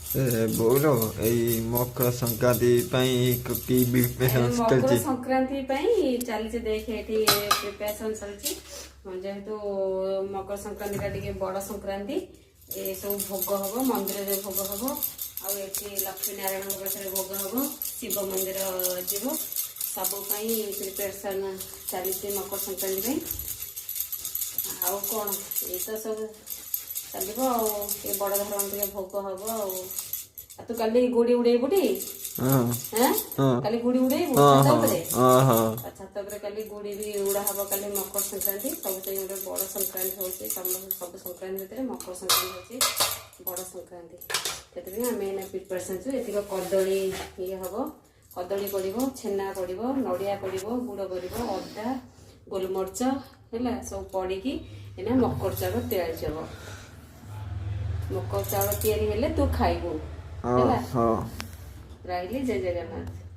ଏ ବୋଉଲୋ, ଏଇ ମକର ସଂକ୍ରାନ୍ତି ପାଇଁ କି ପ୍ରିପାରେସନ୍ ମକର ଚାଲିଛି? ସଂକ୍ରାନ୍ତି ପାଇଁ ଚାଲିଛି, ଦେଖେ ଏଠି ପ୍ରିପାରେସନ ଚାଲିଛି। ଯେହେତୁ ମକର ସଂକ୍ରାନ୍ତିଟା ଟିକେ ବଡ ସଂକ୍ରାନ୍ତି, ଏସବୁ ଭୋଗ ହବ, ମନ୍ଦିରରେ ଭୋଗ ହବ, ଆଉ ଏଠି ଲକ୍ଷ୍ମୀ ନାରାୟଣଙ୍କ ପାଖରେ ଭୋଗ ହବ, ଶିବ ମନ୍ଦିର ଯିବ। ସବୁ ପାଇଁ ପ୍ରିପାରେସନ ଚାଲିଛି ମକର ସଂକ୍ରାନ୍ତି ପାଇଁ। ଆଉ କ'ଣ, ଏଇ ତ ସବୁ ଚାଲିବ ଆଉ ଟିକେ ବଡ ଧରଣ ଟିକେ ଭୋଗ ହବ। ଆଉ ତୁ କାଲି ଗୁଡି ଉଡେଇବୁ ଟି? ହଁ। ହେଁ? ହଁ। କାଲି ଗୁଡି ଉଡେଇବୁ? ହଁ। ଛାତ ହଁ। ଉପରେ? ହଁ। ଆଉ ଛାତ ଉପରେ କାଲି ଗୁଡି ବି ଉଡା ହବ। କାଲି ମକର ସଂକ୍ରାନ୍ତି ସବୁ ପାଇଁ ଗୋଟେ ବଡ ସଂକ୍ରାନ୍ତି ହଉଛି। ସବୁ ସଂକ୍ରାନ୍ତି ଭିତରେ ମକର ସଂକ୍ରାନ୍ତି ହଉଛି ବଡ ସଂକ୍ରାନ୍ତି। ସେଥିପାଇଁ ଆମେ ଏଇନା ପ୍ରିପାରେସନ୍ ଅଛୁ। ଏତିକ କଦଳୀ ଇଏ ହବ, କଦଳୀ ପଡିବ, ଛେନା ପଡିବ, ନଡିଆ ପଡିବ, ଗୁଡ ପଡିବ, ଅଦା, ଗୋଲମରିଚ, ହେଲା, ସବୁ ପଡିକି ଏଇନା ମକର ଚାଉଳ ତିଆରି ହବ। ମକର ଚାଉଳ ତିଆରି ହେଲେ ତୁ ଖାଇବୁ। ହଁ। ହେଲା? ହଁ। ରହିଲି, ଜୟ ଜଗନ୍ନାଥ।